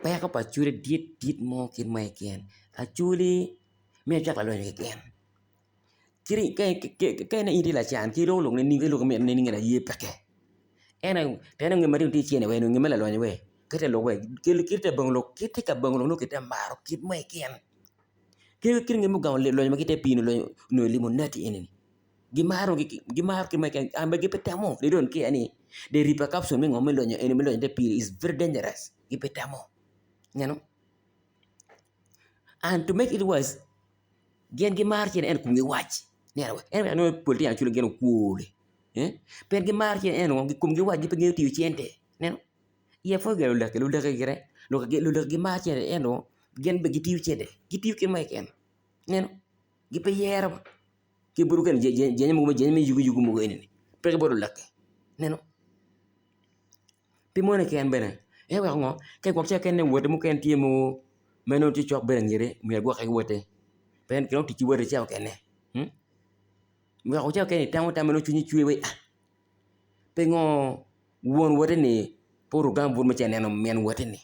Peko pa acholi dit dit mo kit mo keken acholi me acwak lalonyo keken ka in itye lacan ki iloko lok nining ka iloko nining aye peke ento pien nge ma tye cene weng nge me lalonyo weng ka itye ka lok weng kit tye ka bongo lok nongo kitye ka maro kit mo keken kit nge mugamo lonyo ma gitye ka pii nyo limo nati eni gimaro gimaro kit mo keken and bene gipe tamo they don't care ni the repercussion me ngo me lonyo eni me lonyo ite pii is very dangerous gipe tamo ineno and to make it worse gin gimaro cente ento komgi wac ineno ento nongo pol tyen gin okwor pien gimaro cente ento komgi wac gipe ngeyo tiyo cente ineno iye pud gin luleke luleke gire luleke gimaro cente ento gin bene gitiyo cente gitiyo kit mo keken ineno gipe yero ki bulu kene jami mogo jami me yugi yugi mogo eni peke bot luleke ineno pi moni keken bene en weko ngo ka gwok ca kene wote mukene tye mogo ma nongo tye cok bedo angete myero igwokke ki wote pien romo tic ki wote cawa mukene weko cawa mukene itamo tam ma nongo cwinyi cwer wai pingo won wote-ni pe oruko gambut me cito neno min wote-ni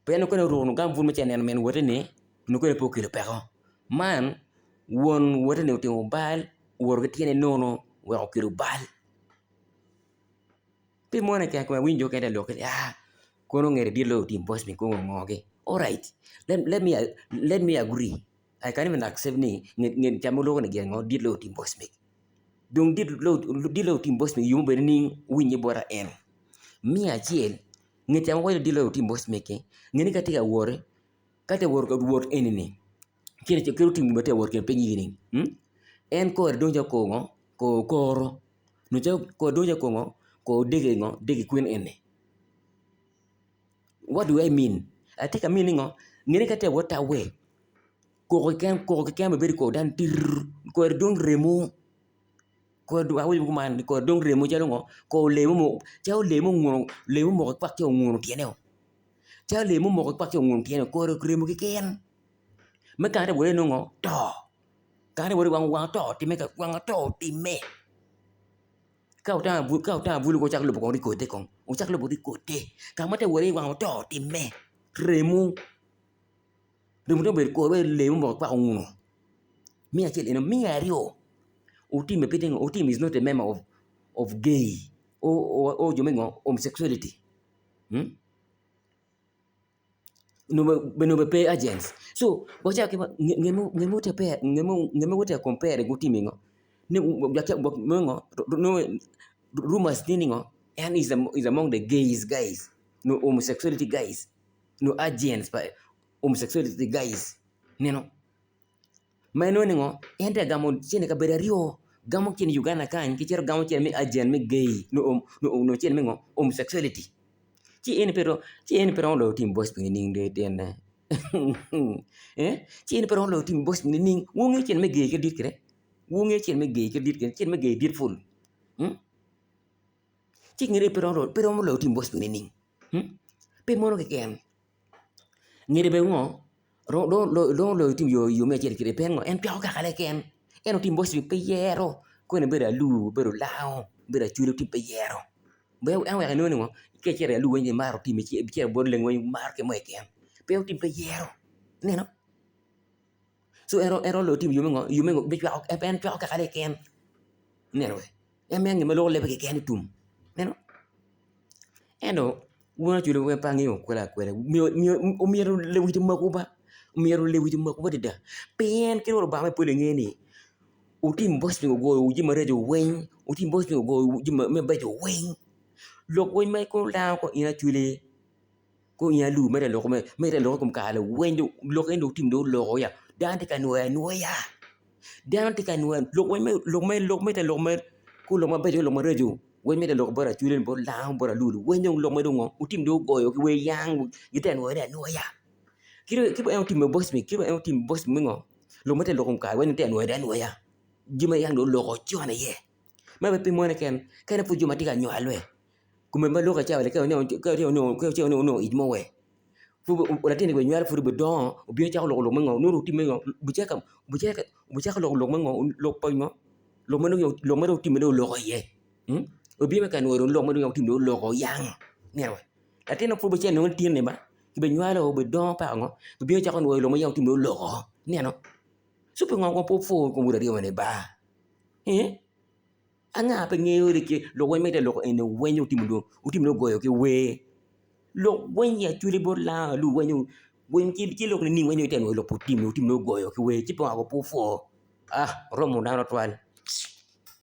pien ka oruko gambut me cito neno min wote-ni onongo kene pe okelo peko man won wote-ni otimo bal owoto ki tyene nono wek okelo bal pi moni keken awinyo jo mukene tye ka lok ni aa kono ngete dit loyo otim bocmi kono ongogi alright let me agree I can even accept ni nget ca ma oloko ni gin ngo dit loyo otim bocmi dong dit loyo otim bocmi yo mubedo nining winye bota en me acel nget ca ma waco ni dit loyo otim bocmi-ki nge ni ka tye ka wot ka tye ka wot wot eni-ni kit otim gin ma tye ka wot kwede piny eni en kore dong calo kor ngo kor okoro nyo calo kore dong calo kor ngo kor dege ngo dege kwin eni what do I mean atye ka mean ni ngo nge ni ka tye ka wot tawe koko keken koko keken bene bedo i kor dano tirr kore dong remo kore awinyo kuman kore dong remo calo ngo kor lee mo calo lee mo onguno lee mo omoko cwak ci onguno tyene o calo lee mo omoko cwak ci onguno tyene o kore remo keken me kare wode nongo to kare wode wang oto otime wang oto otime ka otang ka otang abulu wucak lubo kong rikode kong wucak lubo rikode ka ma te wode wang oto otime remo remo dong obedo kore lee mo kwako onguno me acel eno me aryo otime pe tye ngo otime is not a member of of gay or jo me ngo homosexuality. Onongo pe agents so nge ma watye ka compare ki tim ngo rumors tye ni ngo en is among the gays guys nyo homosexuality guys nyo agents pa homosexuality guys ineno. Ma inongo ni ngo en tye ka gamo cente i kabedo aryo gamo cente i Uganda kany ki cito gamo cente me agent me gay nyo cente me ngo homosexuality ci en pe romo loyo tim boys nining ci en pe romo loyo tim boys nining wungeyo cente me gay kit dit kwede wungeyo cente me gay kit dit kwede cente me gay dit pul ci ngene pe romo loyo tim boys nining pe mono keken ngete bene ngo Dong oloyo tim yo me acel kede pien ngo en cwako kakane keken en otim bocci pe yero koni bedo alur bedo lango bedo acholi otim pe yero en oweko inongo ni ngo ka icito i alur weng imaro tim icito bot leng weng imaro kit mo keken pe otim pe yero ineno co en oloyo tim yo me ngo yo me ngo en cwako kakane keken ineno en mito ngat ma loko lebe keken i tum ineno ento wun acwali weng pe angeyo kwela akwela myero lewic omakwu ba myero lewic omakwu adada pien kit ma Lubanga me polo ngeyo ni wutim bocci ogoyo jami maraco weng wutim bocci ogoyo jami mabeco weng lok weng ma kono dano kong in acwali kong in alur mere lok mere lok i kom kare weng lok eni dong otim dong oloko ya dano tye ka nwoyo anwoya dano tye ka nwoyo lok weng lok me lok me lok me ko lok mabeco ki lok maraco weng mito lok bot acwali bot lango bot alur weng dong lok me dong ngo otim dong ogoyo ki wer yang gitye ka nwoyone anwoya ki dong en otimo boc ki dong en otimo boc me ngo lok ma tye ka lok i kom kare weng tye ka nwoyone anwoya jami ma yang dong oloko con iye ma bene pe moni keken kadi pud jo ma tye ka nywalwe kome ma loko cawa-ni ka onongo ic mo wee latin ni nywalo pud obidongo obino cako loko lok me ngo nongo dong otimme ngo obicako loko lok me ngo lok pa ngo lok ma dong otimme dong oloko iye obino ka nwoyo dong lok ma dong otimme dong oloko yang ineno latin ma pud cel nongo tye-ni ba. Kibinywalo obidongo peko ngo bibino cako nwoyo lok ma yam otim oloko ineno ci pingo pe wupwo i kom wod aryo mene ba ee anga pe ngeyo lok weng ma itye ka loko eni weng otimo dong ogoyo ki wer lok weng i acholi bot lango alur weng ci lok nining weng itye ka nwoyo lok pa otim otim dong ogoyo ki wer ci pingo pe wupwo ah oromo dano twatwal.